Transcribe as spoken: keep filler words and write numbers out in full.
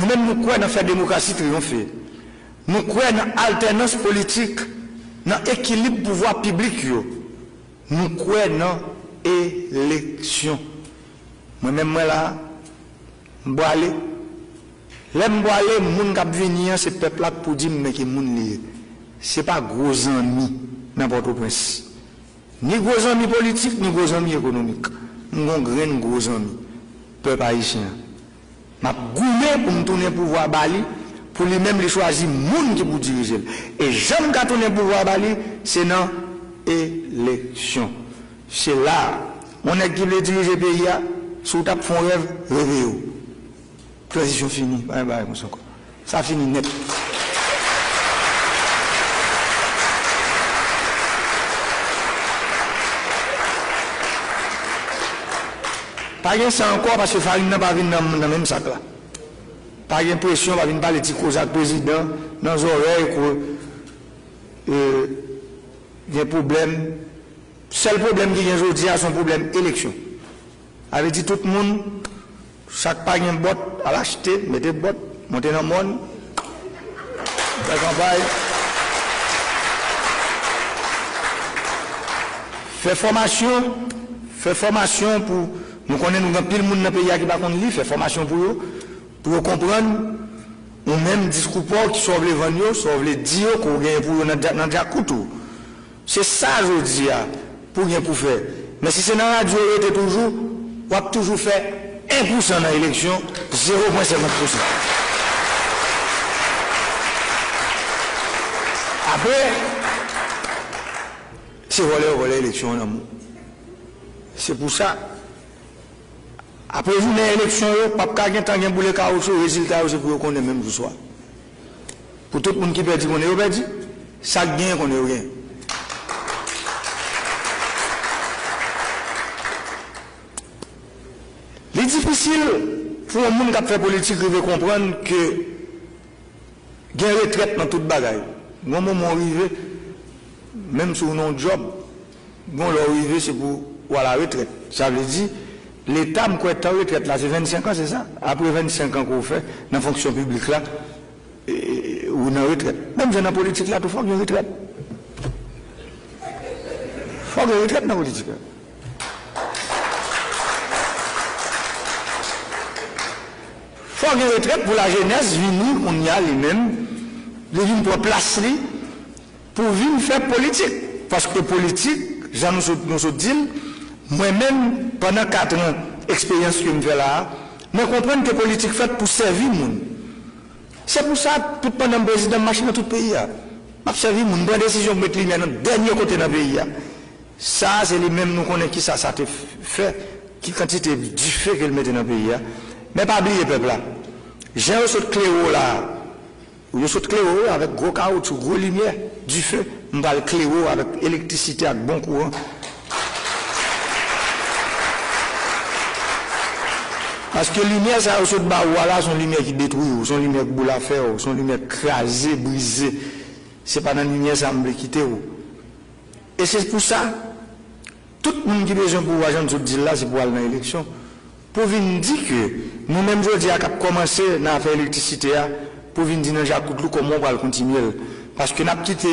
Nou menm, nou kwè nan fè demokrasi triyonfe. Nou kwè nan altènans politik, nan ekilib pouvwa piblik yo. Nou kwè nan eleksyon. Mwen menm, mwen la, m pwale. Lè m pwale, moun k ap vini an, se pèp la k pou di m men ki moun li ye. Se pa gwo zanmi nan Pòtoprens. Ni gwo zanmi politik, ni gwo zanmi ekonomik. M gon grenn gwo zanmi pèp ayisyen an. M ap goumen pou m tounen pouvwa ba li, pou li menm li chwazi moun ki pou dirije l. E jan m ka tounen pouvwa ba li, se nan eleksyon. Se la a, yon nèg ki vle dirije peyi a, si w t ap fè yon rèv, reveye w. Tranzisyon fini, pa gen bagay konsa ankò. Sa fini nèt. Pa gen sa ankò, paske farin nan pa vin nan, nan menm sak la. Pa gen presyon, pa vin pale ti koze ak prezidan nan zòrèy, ke, e, gen pwoblèm. Sèl pwoblèm ki gen jodi a, se yon pwoblèm eleksyon. Sa vle di tout moun, sa k pa gen bòt, al achte, mete bòt, monte nan mòn, fè kanpay. Fè fòmasyon, fè fòmasyon pou, nou konnen nou gen anpil moun nan peyi a ki pa konn li, fè fòmasyon pou yo, pou yo konprann, ou menm diskou pa w, ki sa w vle vann yo, sa w vle di yo, ke w genyen pou yo nan dja-, nan djakout ou. Se sa jodi a pou gen pou fè. Men si se nan radyo w rete toujou, w ap toujou fè en pousan nan eleksyon, zewo pwen senkant pousan. Apre, se vòlè yo vòlè eleksyon an nan men w. Se pou sa, apre jounen eleksyon yo, p ap ka gen tan gen boule kawoutchou, rezilta yo se pou yo konnen menm jou swa. Pou tout moun ki pèdi konnen yo pèdi, sa k genyen konnen yo genyen. Li difisil pou yon moun k ap fè politik rive konprann ke gen retrèt nan tout bagay. Gon moman w rive, menm si w nan yon djòb, gon lè w rive, se pou w al a retrèt. Sa vle di, Leta, m kwè tan retrèt la, se vennsenk an, se sa? Apre vennsenk an ke w fè nan fonksyon piblik la, e, e, ou nan retrèt. Menm jan nan politik la tou, fòk gen retrèt. Fòk gen retrèt nan politik la. Fòk gen retrèt pou lajenès vini kounye a li menm, li vin pran plas li pou vin fè politik. Paske politik, jan nou sot, nou sot di l, mwen menm, pandan kat an eksperyans ke m fè la a, mwen konprann ke politik fèt pou sèvi moun. Se pou sa, tout pandan m prezidan, m mache nan tout peyi a. M ap sèvi moun, m pran desizyon pou met limyè nan dènye kote nan peyi a. Sa a, se li menm nou konnen kisa sa te fè, ki kantite dife ke l mete nan peyi a. Men pa bliye pèp la. Jan yo sot klere w la a, yo sot klere w avèk gwo kawoutchou, gwo limyè, dife, m pral klere w avèk elektrisite ak bon kouran. Paske limyè sa yo sot ba ou a la, se yon limyè ki detwi w, se yon limyè k boule afè w, se yon limyè k kraze, brize. Se pa nan limyè sa a m vle kite w. E se pou sa, tout moun ki bezwen pouvwa, jan m sot di l la, se pou al nan eleksyon. Pou vin di ke nou menm jodi a k ap kòmanse nan afè elektrisite a, pou vin di nan djakout li kòman w pral kontinye l. Paske n ap kite